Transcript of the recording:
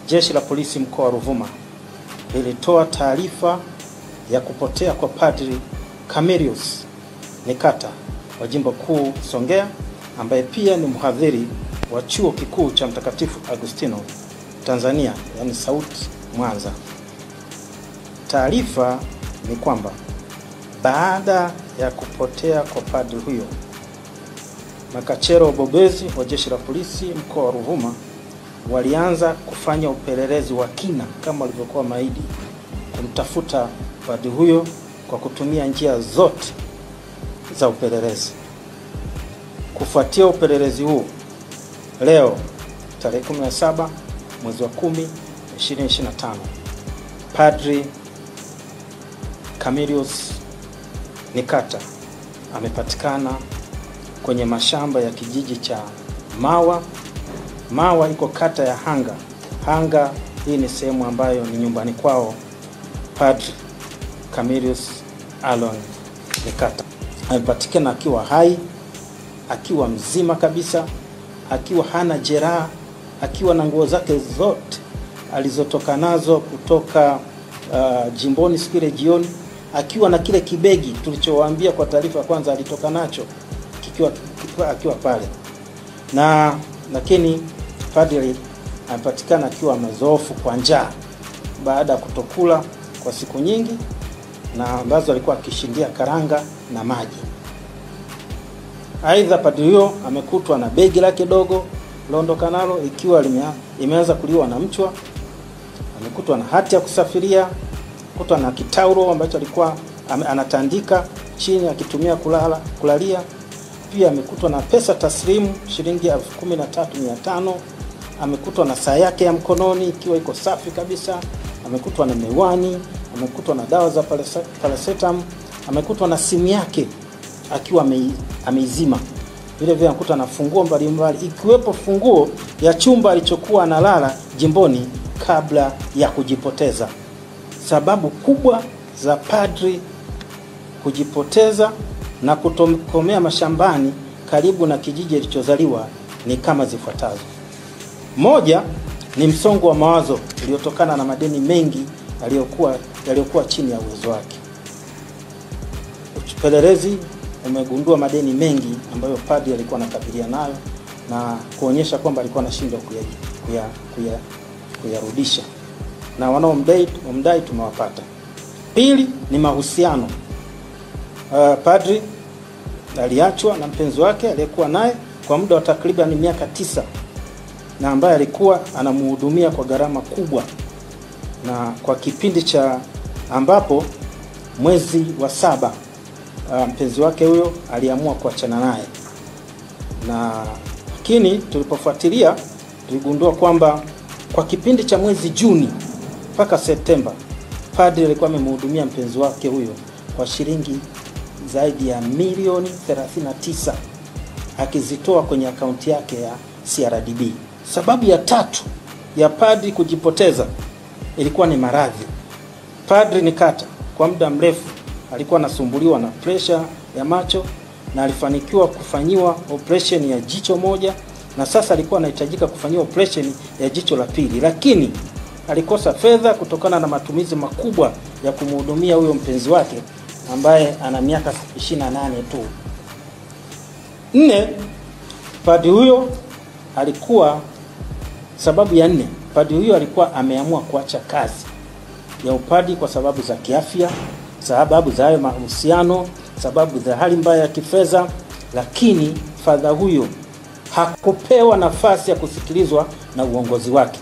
Jeshi la Polisi mkoa wa Ruvuma lilitoa taarifa ya kupotea kwa Padri Camillus Nikata wa Jimbo Kuu Songea, ambaye pia ni mhadhiri wa Chuo Kikuu cha Mtakatifu Agustino Tanzania, yani SAUT Mwanza. Taarifa ni kwamba baada ya kupotea kwa padri huyo, makachero wabobezi wa Jeshi la Polisi mkoa wa Ruvuma walianza kufanya upelelezi wa kina kama walivyokuwa maidi kumtafuta padri huyo kwa kutumia njia zote za upelelezi. Kufuatia upelelezi huu, leo tarehe 17 mwezi wa 10 2025, Padri Camillus Nikata amepatikana kwenye mashamba ya kijiji cha Mawa. Mawa iko kata ya Hanga. Hanga hii ni sehemu ambayo ni nyumbani kwao Padri Camillus Alon Nikata. Amepatikana akiwa hai, akiwa mzima kabisa, akiwa hana jeraha, akiwa na nguo zake zote alizotoka nazo kutoka jimboni siku ile jioni, akiwa na kile kibegi tulichowaambia kwa taarifa ya kwanza alitoka nacho kikiwa akiwa pale. Na lakini padri amepatikana akiwa amezoofu kwa njaa baada ya kutokula kwa siku nyingi, na ambazo alikuwa akishindia karanga na maji. Aidha, padri huyo amekutwa na begi lake dogo londoka nalo ikiwa imeanza kuliwa na mchwa. Amekutwa na hati ya kusafiria, kutwa na kitauro ambacho alikuwa anatandika chini akitumia kulalia. Pia amekutwa na pesa taslimu shilingi 13,500. Amekutwa na saa yake ya mkononi ikiwa iko safi kabisa. Amekutwa na miwani, amekutwa na dawa za paracetamol, amekutwa na simu yake akiwa ameizima. Vile vile amekutwa na funguo mbalimbali ikiwepo funguo ya chumba alichokuwa analala jimboni kabla ya kujipoteza. Sababu kubwa za padri kujipoteza na kutokomea mashambani karibu na kijiji alichozaliwa ni kama zifuatazo. Moja ni msongo wa mawazo uliotokana na madeni mengi yaliyokuwa chini ya uwezo wake. Upelelezi umegundua madeni mengi ambayo padri alikuwa anakabiliana nayo na kuonyesha kwamba alikuwa anashindwa kuyarudisha, na wanaomdai tumewapata. Pili ni mahusiano. Padri aliachwa na mpenzi wake aliyekuwa naye kwa muda wa takriban miaka 9, na ambaye alikuwa anamhudumia kwa gharama kubwa, na kwa kipindi cha ambapo mwezi wa 7 mpenzi wake huyo aliamua kuachana naye. Na lakini tulipofuatilia tuligundua kwamba kwa kipindi cha mwezi Juni mpaka Septemba, padri alikuwa amemhudumia mpenzi wake huyo kwa shilingi zaidi ya milioni 39 akizitoa kwenye akaunti yake ya CRDB. Sababu ya tatu ya padri kujipoteza ilikuwa ni maradhi. Padri Nikata kwa muda mrefu alikuwa anasumbuliwa na pressure ya macho na alifanikiwa kufanyiwa operation ya jicho moja, na sasa alikuwa anahitajika kufanyiwa operation ya jicho la pili, lakini alikosa fedha kutokana na matumizi makubwa ya kumhudumia huyo mpenzi wake ambaye ana miaka 28 tu. Nne, padri huyo alikuwa, sababu ya nne, padri huyo alikuwa ameamua kuacha kazi ya upadi kwa sababu za kiafya, sababu za hayo mahusiano, sababu za hali mbaya ya kifedha, lakini fadha huyo hakupewa nafasi ya kusikilizwa na uongozi wake.